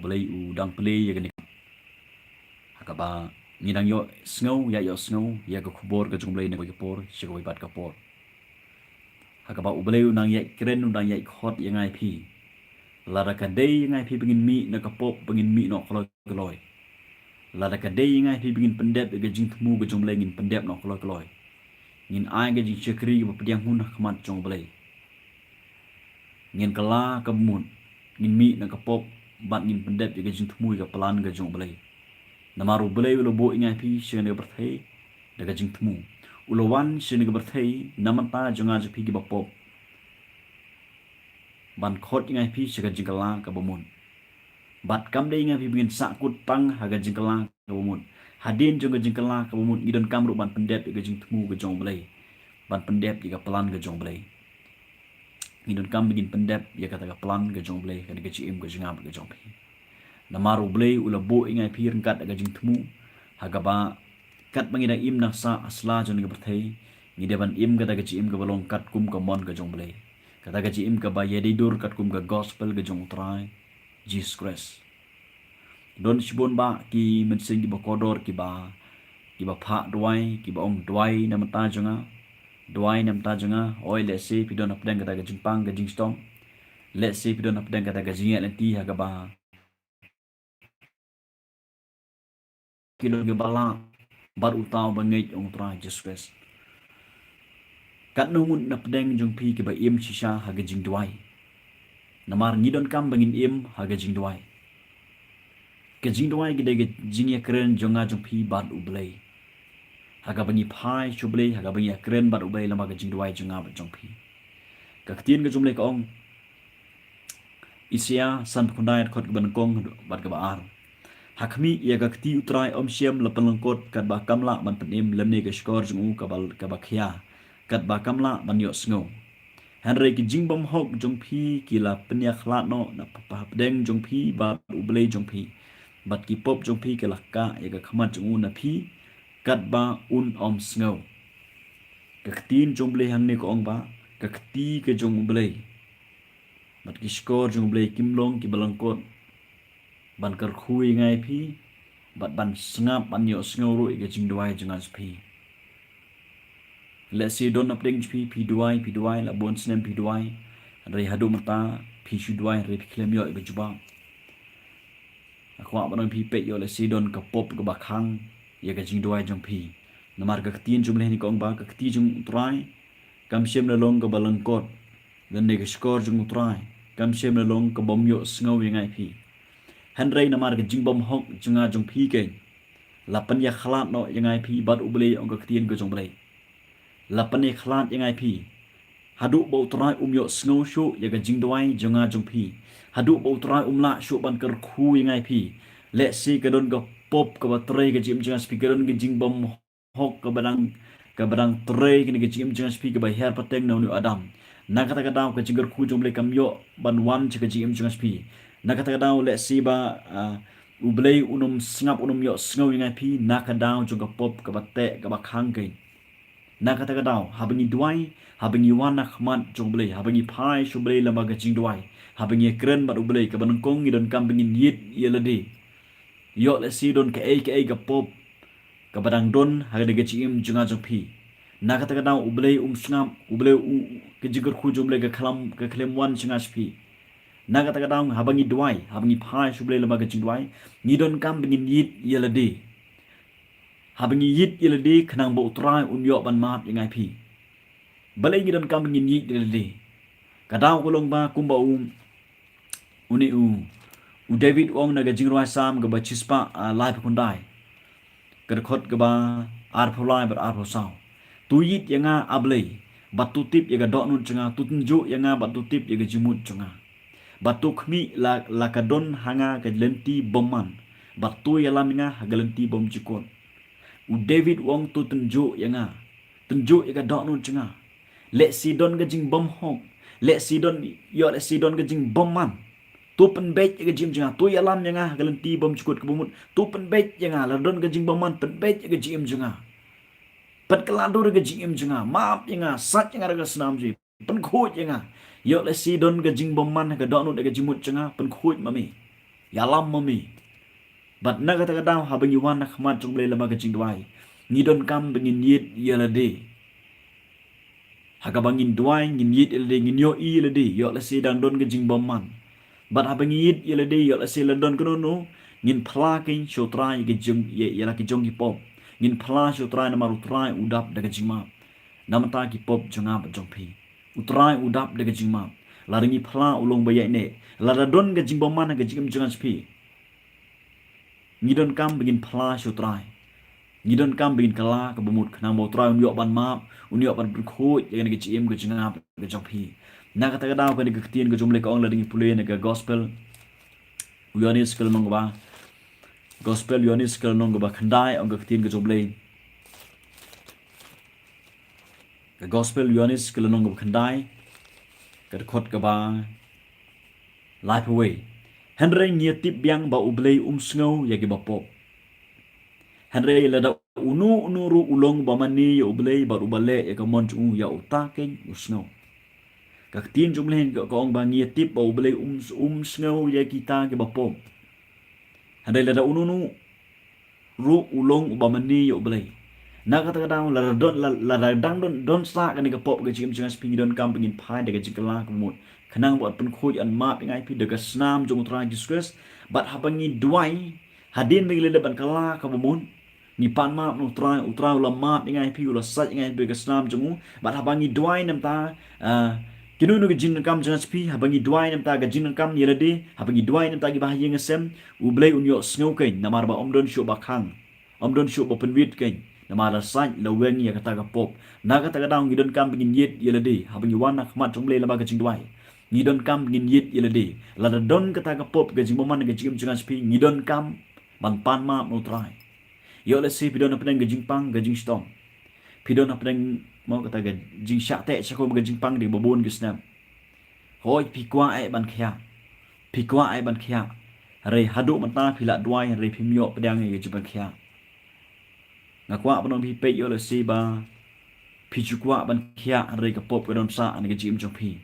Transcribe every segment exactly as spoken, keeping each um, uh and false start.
Blei u dang plie ïa kane. Ha kaba ngi dang ïohsngew, ïa ïohsngew ïa ka khubor ka jong U Blei na kawei ka por sha kawei pat ka por. Ha kaba U Blei u nang ïaid kren, u nang ïaid khot ïa nga ïa phi. Lada ka dei ïa nga ïa phi ba ngin mih na ka pop, ba ngin mih noh kloi kloi. Lada ka dei ïa nga ïa phi ba ngin pyndep ïa ka jingthmu ka jong U Blei, ngin pyndep noh kloi kloi. Ngin ai ka jingshakri kaba pdiang hun ha khmat jong U Blei. Ngin kylla kaba mut, ngin mih na ka pop, bad ngin pyndep ïa ka jingthmu ïa ka plan ka jong U Blei. Namar U Blei u la buh ïa nga ïa phi sha kane ka pyrthei da ka jingthmu. U la wan sha kane ka pyrthei na bynta jong nga jong phi kiba pop, ban khot ïa nga ïa phi sha ka jingkylla kaba mut. Bad kam dei ïa nga ïa phi ba ngin sahkut tang ha ka jingkylla kaba mut. Hadien jong ka jingkylla kaba mut ngi donkam ruh ban pyndep ïa ka jingthmu ka jong U Blei, ban pyndep ïa ka plan ka jong U Blei. Ngi donkam ba ngin pyndep ïa kata ka plan ka jong U Blei, kata ka jingim ka jong nga bad ka jong phi. Namar U Blei u la buh ïa nga ïa phi ryngkat da ka jingthmu, ha kaba katba ngi dang im nangta ha sla jong kane ka pyrthei, ngi dei ban im kata ka jingim kaba long katkum ka mon ka jong U Blei. Kata ka jingim kaba ïadei dur katkum ka gospel ka jong U Trai Jisu Khrist. Don shibun bah ki mynsiem kiba kordor, kiba, kiba phah duwai, kiba ong duwai na bynta jong nga, duwai na bynta jong nga. Oi, lehse phi don hapdeng kata ka jingpang ka jingshitom. Lehse phi don hapdeng kata ka jingïaid lynti ha kaba ki long kiba lah bad uta uba ngeit, ong U Trai Jisu Khrist. Katno ngut na pdeng jong phi kiba im shisha ha ka jingduwai? Namar ngi donkam ba ngin im ha ka jingduwai. Ka jingduwai ka dei ka jingïakren jong nga jong phi bad U Blei. Ha kaba ngi phai sha U Blei, ha kaba ngi ïakren bad U Blei lyngba ka jingduwai jong nga bad jong phi. Ka ktien ka jong U Blei ka ong, Isaïah sanphew khyndai, dkhot kaba nyngkong bad kaba ar. Ha khmih, ïa ka kti U Trai ym shym la pynlyngkot, katba kam lah ban pynim, lymne ka shkor jong u kaba, kaba khia, katba kam lah ban ïohsngew. Hynrei ki jingbymhok jong phi ki la pynïakhlad noh na pa, pa, hapdeng jong phi bad U Blei jong phi, bad ki pop jong phi ki la kah ïa ka khmat jong u na phi, katba un ym sngew. Ka ktien jong U Blei hangne ka ong ba ka kti ka jong U Blei bad ki shkor jong U Blei kim long kiba lyngkot ban kyrkhu ïa nga ïa phi, bad ban sngap, ban ïohsngew ruh ïa ka jingduwai jong nga jong phi. Lehse don na pdeng jong phi, phi duwai, phi duwai la bun snem phi duwai, hynrei haduh mynta phi shu duwai hynrei phi khlem ïoh ïa ka jubab. Nga kwah ban ong ïa phi, peit, ïoh lehse don ka pop kaba khang ïa ka jingduwai jong phi. Namar ka ktien jong U Blei hangne ka ong ba ka kti jong U Trai kam shym la long kaba lyngkot, lane ka shkor jong U Trai kam shym la long kabym ïohsngew ïa nga ïa phi. Hynrei namar ka jingbymhok jong nga jong phi keiñ, la pynïakhlad noh ïa nga ïa phi bad U Blei, ong ka ktien ka jong U Blei. La pynïakhlad ïa nga ïa phi. Haduh ba U Trai um ïohsngew shuh ïa ka jingduwai jong nga jong phi. Haduh ba U Trai um lah shuh ban kyrkhu ïa nga ïa phi. Lehse ka don ka pop kaba trei ka jingim jong nga jong phi, ka don ka jingbymhok kaba dang, kaba dang trei kane ka jingim jong nga jong phi, kaba hiar pateng na une u Adam. Na kata ka daw ka jingkyrkhu jong U Blei kam ïoh ban wan sha ka jingim jong nga jong phi. Na kata ka daw lehse ba, ah, U Blei un ym sngap, un ym ïohsngew ïa nga ïa phi, na ka daw jong ka pop kaba teh kaba khang keiñ. Na kata ka daw, haba ngi duwai, haba ngi wan ha khmat jong U Blei, haba ngi phai sha U Blei lyngba ka jingduwai, haba ngi ïakren bad U Blei, kaba nyngkong ngi donkam ba ngin ïit ïa lade. Ïoh lehse don kaei kaei ka pop kaba dang don ha ka jingim jong nga jong phi. Na kata ka daw U Blei um sngap, U Blei u, ka jingkyrkhu jong U Blei ka khlem, ka khlem wan sha nga sha phi. Na kata ka daw haba ngi duwai, haba ngi phai sha U Blei lyngba ka jingduwai, ngi donkam ba ngin ïit ïa lade. Haba ngi ïit ïa lade khnang ba U Trai un ïoh ban map ïa nga ïa phi. Balei ngi donkam ba ngin ïit ïa lade? Ka daw ka long ba kumba u, une u, u David u ong na ka jingrwai Salm kaba shispah, ah, laiphew khyndai, ka dkhot kaba arphew lai bad arphew saw. To ïit ïa nga, A Blei, bad to tip ïa ka dohnud jong nga, to tynjuh ïa nga bad to tip ïa ka jingmut jong nga. Bad to khmih la, la ka don ha nga ka lynti bymman, bad to ïalam ïa nga ha ka lynti bymjukut. U David u ong to tynjuh ïa nga, tynjuh ïa ka dohnud jong nga. Lehse don ka jingbymhok, lehse don, ïoh lehse don ka jingbymman, to pynbeit ïa ka jingim jong nga, to ïalam ïa nga ha ka lynti bymjukut kaba mut, to pynbeit ïa nga, la don ka jingbymman pynbeit ïa ka jingim jong nga. Pynkylla dur ïa ka jingim jong nga, map ïa nga, sait ïa nga da ka snam jong phi. Pynkhuid ïa nga. Ïoh lehse don ka jingbymman ha ka dohnud ha ka jingmut jong nga, pynkhuid ma me. Ïalam ma me. Bad na kata ka daw haba ngi wan ha khmat jong U Blei lyngba ka jingduwai, ngi donkam ba ngin ïit ïa lade. Ha kaba ngin duwai, ngin ïit ïa lade, ngin ïohi ïa lade, ïoh lehse dang don ka jingbymman. Bad haba ngin ïit ïa lade, ïoh lehse la don kano kano, ngin phla kein sha U Trai ïa ka jong, ïa, ïa la ki jong ki pop. Ngin phla sha U Trai namar U Trai u dap da ka jingmap na bynta ki pop jong nga bad jong phi. U Trai u dap da ka jingmap. Lada ngi phla, u long ba ïaineh. Lada don ka jingbymman ha ka jingim jong nga jong phi, ngi donkam ba ngin phla sha U Trai. Ngi donkam ba ngin kylla kaba mut khnang ba U Trai un ïoh ban map, un ïoh ban pynkhuid ïa kane ka jingim ka jong nga bad ka jong phi. Na kata ka daw kane ka ktien ka jong U Blei ka ong, lada ngi pule na ka gospel u Ïoannis ka lynnong kaba, gospel u Ïoannis ka lynnong kaba khyndai, ong ka ktien ka jong U Blei. Ka gospel u Ïoannis ka lynnong kaba khyndai, ka dkhot kaba laiphew wei. Hynrei ngi ïatip biang ba U Blei um sngew ïa kiba pop. Hynrei lada uno uno ruh u long ba mane ïa U Blei bad uba leh ïa ka mon jong u, ïa uta kein u sngew. Ka ktien jong U Blei ka, ka ong ba ngi ïatip ba U Blei um, um sngew ïa kita kiba pop. Hynrei lada uno uno ruh u long uba mane ïa U Blei. Na kata ka daw lada don, la, lada dang don, don sah kane ka pop ka jingim jong nga jong phi, ngi donkam ba ngin phai da ka jingkylla kaba mut khnang ba un pynkhuid, un map ïa nga ïa phi da ka snam jong U Trai Jisu Khrist. Bad haba ngi duwai, hadien ba ngi la dep ban kylla kaba mut, ngi pan map na U Trai, U Trai u la map ïa nga ïa phi, u la sait ïa nga ïa phi da ka snam jong u. Bad haba ngi duwai na bynta, ah, kino kino ka jingdonkam jong nga jong phi, haba ngi duwai na bynta ka jingdonkam ïa lade, haba ngi duwai na bynta kiba ha ïing ha sem, U Blei un ïoh sngew kein, namar ba ym don shuh ba khang, ym don shuh ba pynwit kein, namar la sait, la weng ïa kata ka pop. Na kata ka daw ngi donkam ba ngin ïit ïa lade, haba ngi wan ha khmat jong U Blei lyngba ka jingduwai, ngi donkam ba ngin ïit ïa lade. Lada don kata ka pop, ka jingbymman ka jingim jong nga jong phi, ngi donkam ban pan map na U Trai. Ïoh lehse phi don hapdeng ka jingpang, ka jingshitom. Phi don hapdeng, mo, kata ka jingshah teh shah kum, ka jingpang dei ba bun ki snem. Hooid, phi kwah eh ban khiah. Phi kwah eh ban khiah. Hynrei haduh mynta phi la duwai hynrei phim ïoh pdiang ïa ka jingpynkhiah. Nga kwah ban ong phi, peit, ïoh lehse ba phi ju kwah ban khiah hynrei ka pop ka don sah ha ka jingim jong phi.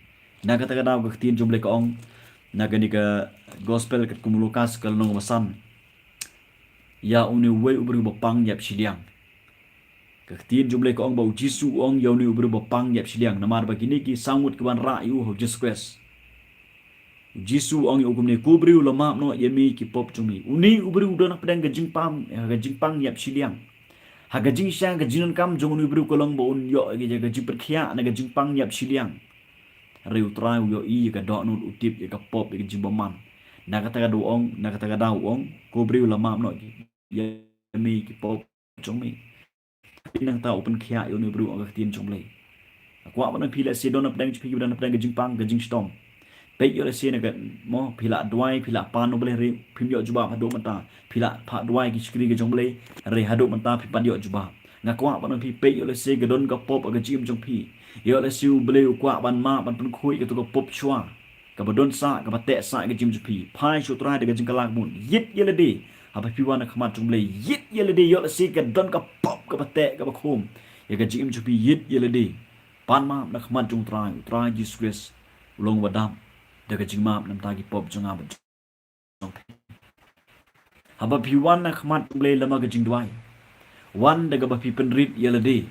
Na kata ka daw ka ktien jong U Blei ka ong, na kane ka gospel katkum u Lukas ka lynnong ba san. Ïa une uwei u briew ba pang ïap shiliang. Ka ktien jong U Blei ka ong ba U Jisu u ong ïa une u briew ba pang ïap shiliang, namar ba kine ki saw ngut ki wanrah ïa u ha U Jisu Khrist. U Jisu u ong ïa u kumne, ko briew, la map noh ïa me ki pop jong me. Une u briew u don hapdeng ka jingpang, ha ka jingpang ïap shiliang. Ha ka jingshisha ka jingdonkam jong une u briew ka long ba un ïoh ïa ka jingpynkhiah na ka jingpang ïap shiliang. Hynrei U Trai u ïohi ïa ka dohnud, u tip ïa ka pop, ïa ka jingbymman. Na kata ka daw u ong, na kata ka daw u ong, ko briew, la map noh ïa me ki pop jong me. Nangta u pynkhiah ïa une u briew, ong ka ktien jong U Blei. Nga kwah ban ong phi, lehse don hapdeng jong phi kiba don hapdeng ka jingpang, ka jingshitom. Peit, ïoh lehse na ka, mo, phi la duwai, phi la pan na U Blei hynrei phim ïoh jubab haduh mynta. Phi la phah duwai ki shakri ka jong U Blei hynrei haduh mynta phim pat ïoh jubab. Nga kwah ban ong phi, peit, ïoh lehse ka don ka pop ha ka jingim jong phi. Ïoh lehse U Blei u kwah ban map, ban pynkhuid kato ka pop shuwa, kaba don sah, kaba teh sah ha ka jingim jong phi. Phai sha U Trai da ka jingkylla kaba mut. Ïit ïa lade. Haba phi wan ha khmat jong U Blei, ïit ïa lade. Ïoh lehse ka don ka pop kaba teh, kaba khum ïa ka jingim jong phi, ïit ïa lade. Pan map na khmat jong U Trai, U Trai Jisu Khrist u long uba dap da ka jingmap na bynta ki pop jong nga bad jong phi. Haba phi wan ha khmat U Blei lyngba ka jingduwai, wan da kaba phi pynrit ïa lade.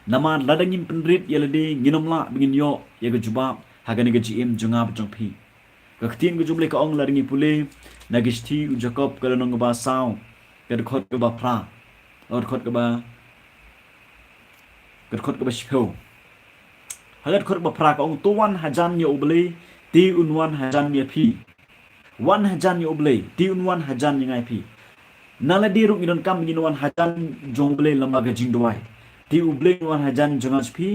Namar lada ngim pynrit ïa lade, ngin ym lah ba ngin ïoh ïa ka jubab ha kane ka jingim jong nga bad jong phi. Ka ktien ka jong U Blei ka ong, lada ngi pule na ki shithi u Jakob ka lynnong kaba saw, ka dkhot kaba phra, ka dkhot kaba, ka dkhot kaba shiphew. Ha ka dkhot kaba phra ka ong, to wan hajan ïa U Blei, te un wan hajan ïa phi. Wan hajan ïa U Blei, te un wan hajan ïa nga ïa phi. Na lade ruh ngi donkam ba ngin wan hajan jong U Blei lyngba ka jingduwai. Te U Blei un wan hajan jong nga jong phi,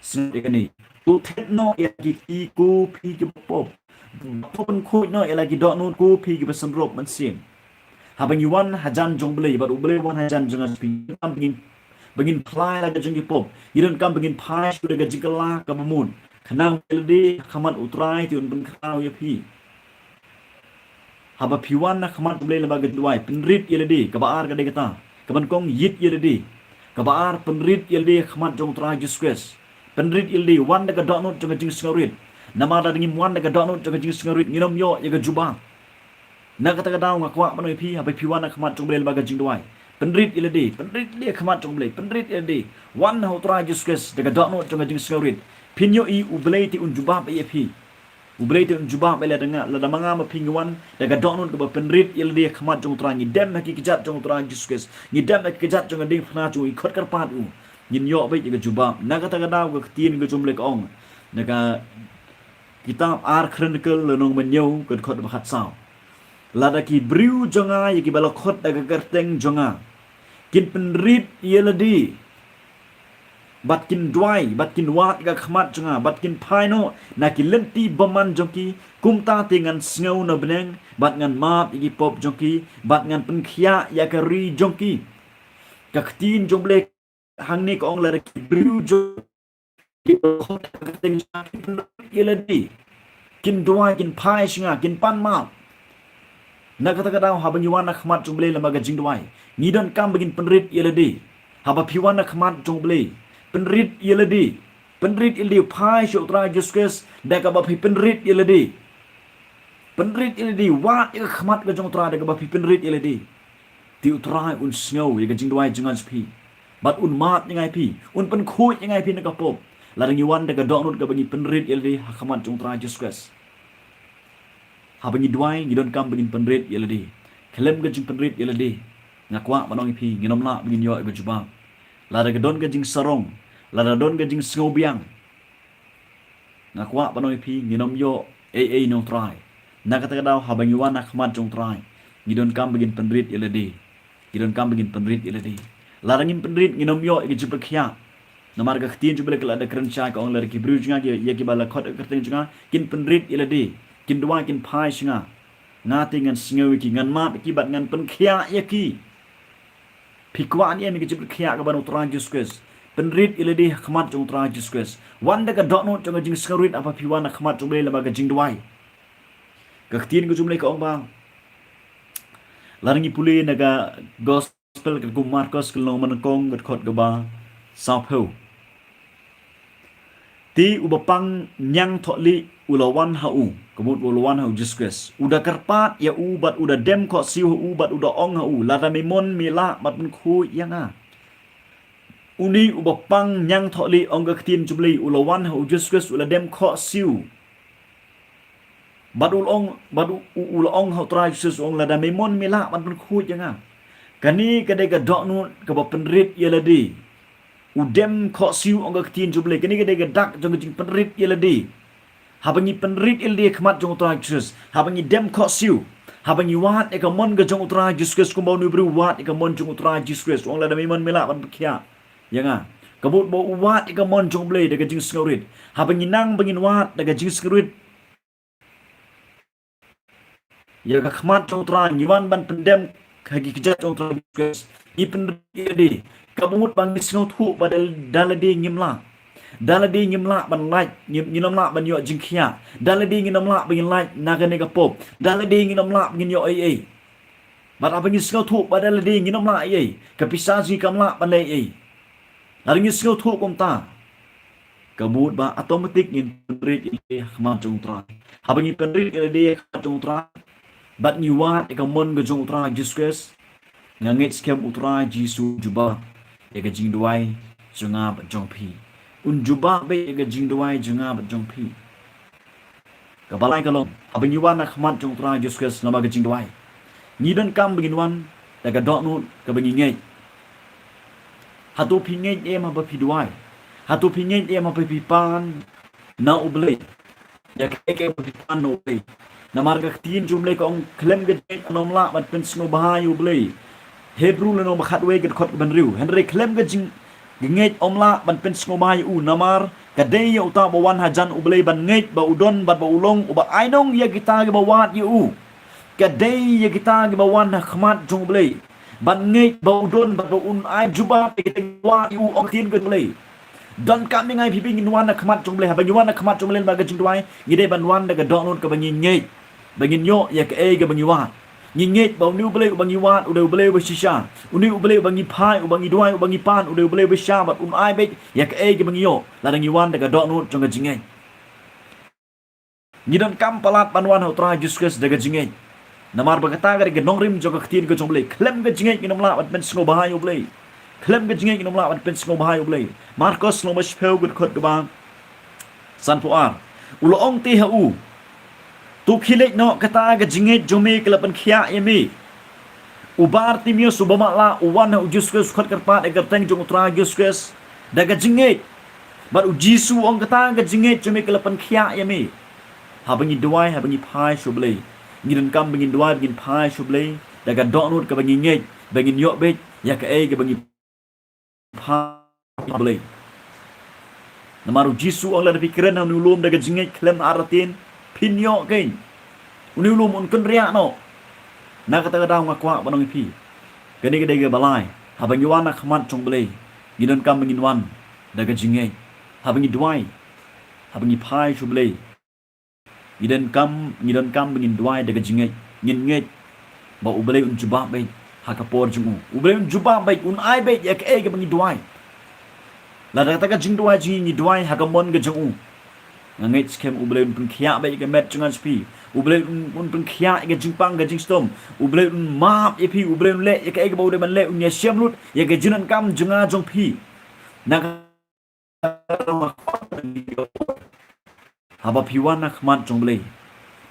sngap ïa kane. To thet noh ïa ki kti ko phi kiba pop. Bad to pynkhuid noh ïa la ki dohnud ko phi kiba synrop mynsiem. Haba ngi wan hajan jong U Blei, bad U Blei u wan hajan jong nga jong phi, ngi donkam ba ngin, ba ngin phla ïa la ka jong ki pop. Ngi donkam ba ngin phai shuh da ka jingkylla kaba mut. Khnang ba lade ha khmat U Trai te un pynkhraw ïa phi. Haba phi wan ha khmat U Blei lyngba ka jingduwai, pynrit ïa lade, kaba ar ka dei kata. Kaba nyngkong, ïit ïa lade. Kaba ar, pynrit ïa lade ha khmat jong U Trai Jisu Khrist. Pynrit ïa lade, wan da ka dohnud jong ka jingsngewrit. Namar lada ngim wan da ka dohnud jong ka jingsngewrit, ngin ym ïoh ïa ka jubab. Na kata ka daw nga kwah ban ong ïa phi, haba phi wan ha khmat jong U Blei lyngba ka jingduwai, pynrit ïa lade, pynrit ïa lade ha khmat jong U Blei, pynrit ïa lade. Wan ha U Trai Jisu Khrist da ka dohnud jong ka jingsngewrit. Phin ïohi U Blei te un jubab ïa phi. U Blei te un jubab ïa lade. Nga, lada ma nga ma phi ngi wan da ka dohnud kaba pynrit ïa lade ha khmat jong U Trai, ngi dem ha ki kjat jong U Trai Jisu Khrist, ngi dem ha ki kjat jong ka diengphna jong u, ngi khot kyrpad ïa u, ngin ïoh beit ïa ka jubab. Na kata ka daw ka ktien ka jong U Blei ka ong na ka kitab Ar Chronicle lynnong ba hynñiew ka dkhot ba khatsaw, lada ki briew jong nga ïa kiba la khot da ka kyrteng jong nga kin pynrit ïa lade, bad kin duwai, bad kin wad ïa ka khmat jong nga, bad kin phai noh na ki lynti bymman jong ki, kumta te ngan sngew na bneng bad ngan map ïa ki pop jong ki, bad ngan pynkhiah ïa ka ri jong ki. Ka ktien jong U Blei hangne ka ong lada ki briew jong nga kin duwai, kin phai sha nga, kin pan map. Na kata ka daw haba ngi wan ha khmat jong U Blei lyngba ka jingduwai, ngi donkam ba ngin pynrit ïa lade. Haba phi wan ha khmat jong U Blei, pynrit ïa lade. Pynrit ïa lade, phai sha U Trai Jisu Khrist da kaba phi pynrit ïa lade. Pynrit ïa lade, wad ïa ka khmat ka jong U Trai da kaba phi pynrit ïa lade. Te U Trai un sngew ïa ka jingduwai jong nga jong phi, bad un map ïa nga ïa phi, un pynkhuid ïa nga ïa phi na ka pop. Lada ngi wan da ka dohnud kaba ngi pynrit ïa lade ha khmat jong U Trai Jisu Khrist. Haba ngi duwai ngi donkam ba ngin pynrit ïa lade. Khlem ka jingpynrit ïa lade, nga kwah ban ong ïa phi, ngin ym lah ba ngin ïoh ïa ka jubab. Lada ka don ka jingsarong, lada don ka jingsngewbiang, nga kwah ban ong ïa phi, ngin ym ïoh ei ei na U Trai. Na kata ka daw haba ngi wan ha khmat jong U Trai, ngi donkam ba ngin pynrit ïa lade. Ngi donkam ba ngin pynrit ïa lade. Lada ngim pynrit, ngin ym ïoh ïa ka jingpynkhiah. Namar ka ktien jong U Blei ka la da kren shai, ka ong lada ki briew jong nga, ïa kiba la khot da ka kyrteng jong nga, kin pynrit ïa lade, kin duwai, kin phai sha nga, nga te ngan sngew ïa ki, ngan map ïa ki bad ngan pynkhiah ïa ki. Phi kwah ne em ïa ka jingpynkhiah kaba na U Trai Jisu Khrist? Pynrit ïa lade ha khmat jong U Trai Jisu Khrist. Wan da ka dohnud jong ka jingsngewrit haba phi wan ha khmat jong U Blei lyngba ka jingduwai. Ka ktien ka jong U Blei ka ong ba, lada ngi pule na ka Gospel katkum u Markos ka lynnong ba nyngkong ka dkhot kaba sawphew. Te uba pang ñiangthohlieh u la wan ha u, ka mut ba u la wan ha u Jisu Khrist, u da kyrpad ïa u bad u da dem khohsiew ha u bad u da ong ha u, lada me mon me lah ban pynkhuid ïa nga. Une uba pang ñiangthohlieh, ong ka ktien jong U Blei, u la wan ha u Jisu Khrist, u la dem khohsiew. Bad u la ong, bad u, u, u la ong ha u Trai Jisu Khrist, u ong, lada me mon me lah ban pynkhuid ïa nga. Kane ka dei ka dohnud kaba pynrit ïa lade. U dem khohsiew, ong ka ktien jong U Blei, kane ka dei ka dak jong ka jingpynrit ïa lade. Haba ngi pynrit ïa lade ha khmat jong u Trai Jisu Khrist, haba ngi dem khohsiew, haba ngi wad ïa ka mon ka jong u Trai Jisu Khrist, kumba une u briew u wad ïa ka mon jong u Trai Jisu Khrist, u ong, lada me mon me lah ban pynkhiah ïa nga. Ka mut ba u wad ïa ka mon jong U Blei da ka jingsngewrit. Haba ngi nang ba ngin wad da ka jingsngewrit ïa ka khmat jong u Trai, ngi wan ban pyndem ha ki kjat jong u Trai Jisu Khrist, ngi pynrit ïa lade. Ka mut ba ngi sngewthuh ba da, da lade ngim lah. Da lade ngim lah ban lait, ngim, ngin ym lah ban ïoh jingkhiah. Da lade ngin ym lah ba ngin lait na kane ka pop. Da lade ngin ym lah ba ngin ïoh ei ei. Bad haba ngi sngewthuh ba da lade ngin ym lah ei ei, ka pisa jong ngi kam lah ban leh ei ei. Lada ngi sngewthuh kumta, ka mut ba automatic ngin pynrit ïa lade ha khmat jong u Trai. Haba ngi pynrit ïa lade ha khmat jong u Trai bad ngi wad ïa ka mon ka jong u Trai Jisu Khrist, nga ngeit skhem u Trai Jisu u jubab ïa ka jingduwai jong nga bad jong phi. Un jubab beit ïa ka jingduwai jong nga bad jong phi. Kaba lai ka long, haba ngi wan ha khmat jong u Trai Jisu Khrist lyngba ka jingduwai, ngi donkam ba ngin wan da ka dohnud kaba ngi ngeit. Hato phi ngeit em haba phi duwai? Hato phi ngeit em haba phi pan na U Blei ïa kaei kaei ba phi pan na U Blei? Namar ka ktien jong U Blei ka ong, khlem ka jingngeit ym lah ban pynsngewbha ïa U Blei. Hebru lynnong ba khatwei ka dkhot kaba hynriew. Hynrei khlem ka jing, ka jingngeit ym lah ban pynsngewbha ïa u, namar ka dei ïa uta uba wan hajan U Blei ban ngeit ba u don bad ba u long uba ainong ïa kita kiba wad ïa u. Ka dei ïa kita kiba wan ha khmat jong U Blei ban ngeit ba u don bad ba un ai jubab ïa kita kiba wad ïa u, ong ka ktien ka jong U Blei. Donkam ïa nga ïa phi ba ngin wan ha khmat jong U Blei. Haba ngi wan ha khmat jong U Blei lyngba ka jingduwai, ngi dei ban wan da ka dohnud kaba ngi ngeit ba ngin ïoh ïa kaei kaba ngi wad. Ngi ngeit ba une U Blei uba ngi wad u dei U Blei uba shisha. Une U Blei uba ngi phai, uba ngi duwai, uba ngi pan, u dei U Blei uba shisha bad un ai beit ïa kaei kaba ngi ïoh lada ngi wan da ka dohnud jong ka jingngeit. Ngi donkam palat ban wan ha u Trai Jisu Khrist da ka jingngeit. Namar ba kata ka dei ka nongrim jong ka ktien ka jong U Blei. Khlem ka jingngeit ngin ym lah ban pynsngewbha ïa U Blei. Khlem ka jingngeit ngin ym lah ban pynsngewbha ïa U Blei. Markos lynnong ba shiphew, ka dkhot kaba sanphew ar. U la ong te ha u: To khie leit noh, kata ka jingngeit jong me ka la pynkhiah ïa me. U Bartimeus uba matlah u wan ha U Jisu Khrist, u khot kyrpad ïa ka kyrteng jong U Trai Jisu Khrist da ka jingngeit. Bad U Jisu u ong, kata ka jingngeit jong me ka la pynkhiah ïa me. Haba ngi duwai, haba ngi phai sha U Blei, ngi donkam ba ngin duwai, ba ngin phai sha U Blei da ka dohnud kaba ngi ngeit, ba ngin ïoh beit ïa kaei kaba ngi phai sha U Blei. Namar U Jisu u ong, lada phi kren ha une u lum da ka jingngeit khlem artatien, phin ïoh keiñ. Une u lum un kynriah noh. Na kata ka daw nga kwah ban ong ïa phi, kane ka dei kaba lai. Haba ngi wan ha khmat jong U Blei, ngi donkam ba ngin wan da ka jingngeit. Haba ngi duwai, haba ngi phai sha U Blei, ngi donkam, ngi donkam ba ngin duwai da ka jingngeit. Ngin ngeit ba U Blei un jubab beit ha ka por jong u. U Blei un jubab beit, un ai beit ïa kaei kaba ngi duwai. Lada kata ka jingduwai jong ngi, ngi duwai ha ka mon ka jong u, nga ngeit skhem U Blei un pynkhiah beit ïa ka met jong nga jong phi. U Blei un, un pynkhiah ïa ka jingpang ka jingshitom. U Blei un map ïa phi, U Blei un leh ïa kaei kaba u dei ban leh, un ïashem lut ïa ka jingdonkam jong nga jong phi. Na ka Haba phi wan ha khmat jong U Blei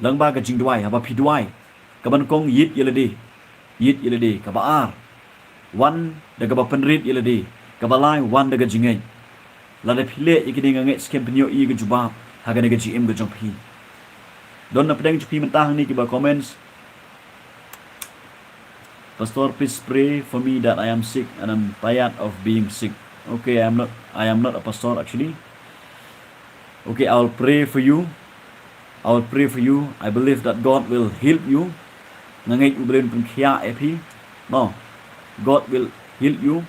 lyngba ka jingduwai, haba phi duwai, kaba nyngkong, ïeit ïa lade, ïeit ïa lade. Kaba ar, wan da kaba pynrit ïa lade. Kaba lai, wan da ka jingngeit. Lada phi leh ïa kine, nga ngeit skhem phin ïoh ïa ka jubab ha kane ka jingim ka jong phi. Don na pdeng jong phi mynta hangne kiba comments. Pastor, please pray for me that I am sick and I'm tired of being sick. Okay, I am not, I am not a pastor actually. Okay, I will pray for you. I will pray for you. I believe that God will heal you. Nga ngeit U Blei un pynkhiah ïa phi. No. God will heal you.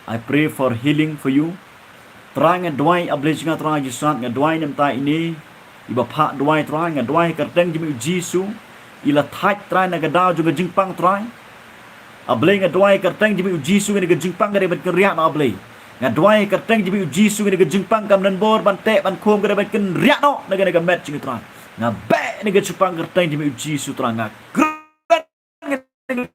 I pray for healing for you. Trai, nga duwai, A Blei jong nga, Trai Jisu, nga duwai na bynta ine iba phah duwai, Trai, nga duwai ha ka kyrteng jong me U Jisu, i la thait, Trai, na ka daw jong ka jingpang, Trai. A Blei, nga duwai ha ka kyrteng jong me U Jisu, kane ka jingpang ka dei ban kynriah noh, A Blei. Nga duwai ha ka kyrteng jong me U Jisu, kane ka jingpang kam don bor ban teh ban khum, ka dei ban kynriah noh na kane ka met jong ngi, Trai. Nga beh na ka jingpang ha ka kyrteng jong me U Jisu, Trai. Nga kren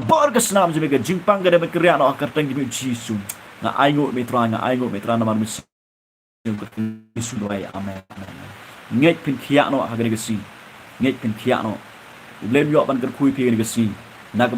bor ka snam jong me, ka jingpang ka dei ban kynriah noh ha ka kyrteng jong me U Jisu. Nga ainguh ïa me, Trai, nga ainguh ïa me, Trai, namar me Jisu. Amen. Amen. Ngeit phin khiah noh ha kane ka sngi. Ngeit phin khiah noh. U Blei un ïoh ban kyrkhu ïa phi ha kane ka sngi. Na ka